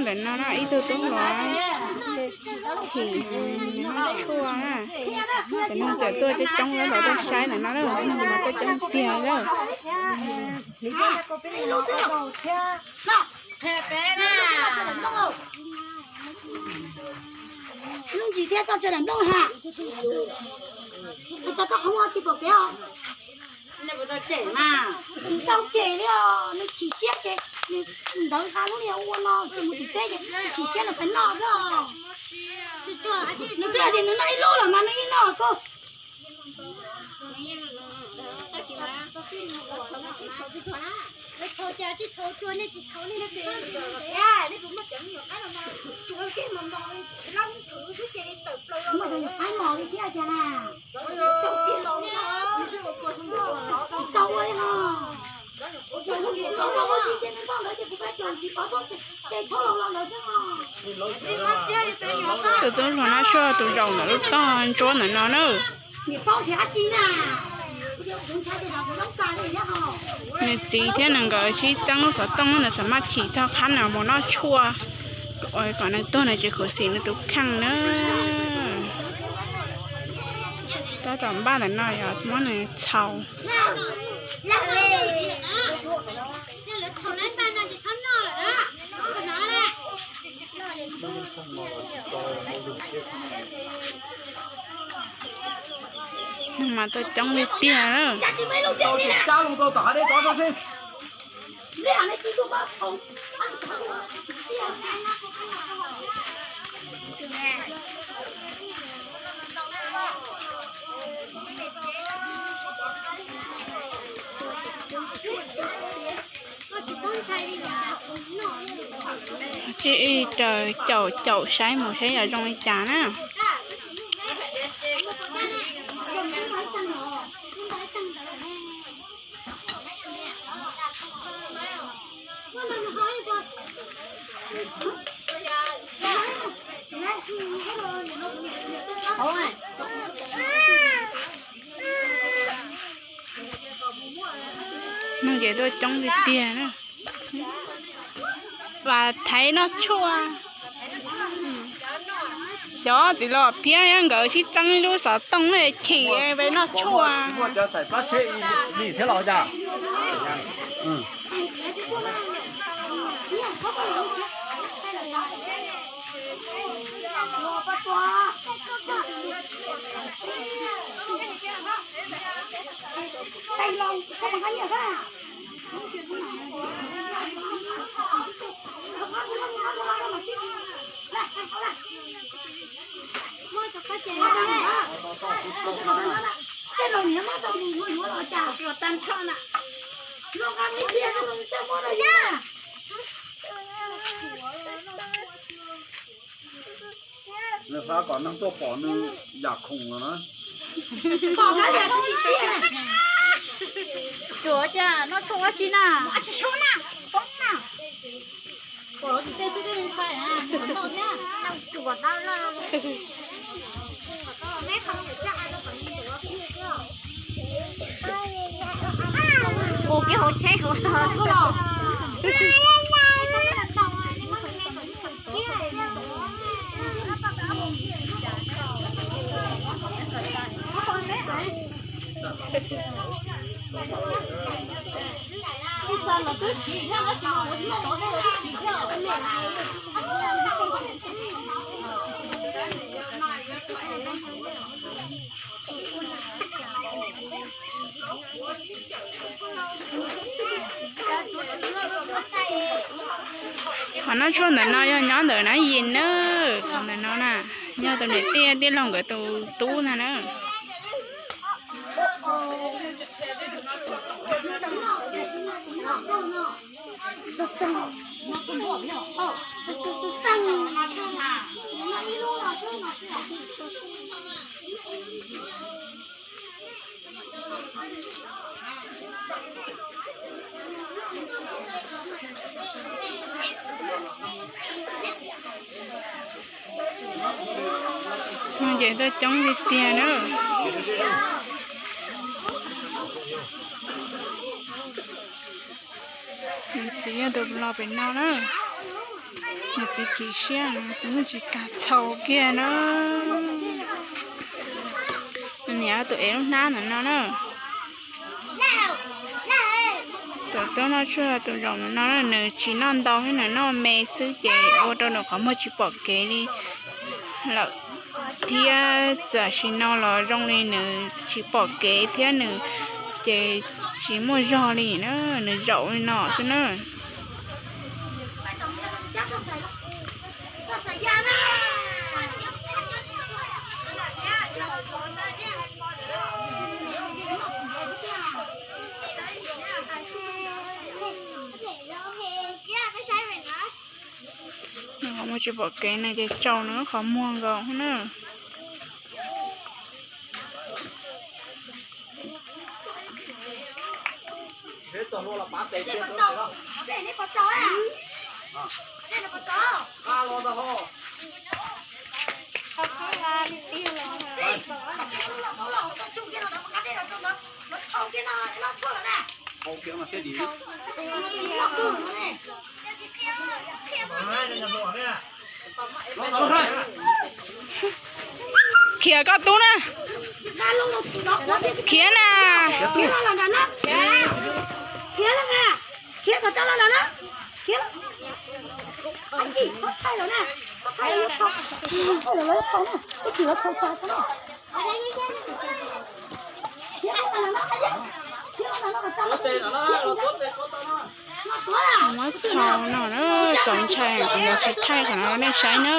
Ntawm no na ib tug tub hluas chim noj tshuaj na. Cov neeg cawm tuaj coob coob lawm tuaj saib ntawm no na, neeg mas tuaj coob tiag lawm. Lub ntsis thiab toj tso daim nplooj ha. Tso toj qhov muag tsis pom kev os. Tsis tau cem li os, nws chim siab ces nws ntawd nqa lub niag ua no ces mus tim teb ces nws chim siab nws pheej noj xwb os. Nws twb hais tias nws noj ib lub lawm mas nws yeej noj kawg. Tus tub hluas no tshuaj tus zaum ntawm lub tog ntsuab ntawm no na. Nws txiv thiab nws nkawd sib txeeb lub xov tooj, nws xav maj chim txog qhab no mus noj tshuaj, kom nws tuag nws tsis khuv xim nws tus kheej na. Tab tom npaj ntawm no yog muab nws txhaus. Neeg mas tuaj coob li tiag. Tsij raws caum caum saib mus saib yog zoo li cas na. Neeg ces tuaj coob tiag tiag na. Vas thaiv noj tshuaj. Xyov txiv los phiab nkawd sib txeeb ib lub xov tooj chim vas noj tshuaj. Nws xav kom neeg tuaj pom nws yam khoom los na. Tuav cas noj tshuaj ua tsi na? Pom tsis tej xwb tej ntshai noj thiab. Ua kiag hauv tsheb hauv los. Qhov noj tshuaj ntawm no yog nyob ntawm Nab Yis na, qhov ntawm no na, yog tus niam tij tij laug nkawd tus tub ntag na. Ces tuaj coob tiag tiag na. Nws txiv yog tus los pem no na. Nws txiv chim siab, nws txiv yeej tsis kam txhaum kiag na. Nws niam tus ev lub hnab ntawm no na. Tus tub noj tshuaj tus zaum ntawm no na, nws tsis noj ntau thiab, nws noj me xwb ces ua rau nws qhov muag tsis pom kev li lawm. Thiab tam sim no los zoo li nws tsis pom kev thiab nws ces tsis muaj zog li na, nws zaum li no xwb na. Nws qhov muag tsis pom kev no ces tsaus nws qhov muag nkaus na. Khiav koj tub na. Khiav na. Muab txhau no na, txaus ntshai, kuv yuav tsis thaij qhov no rau nej saib na.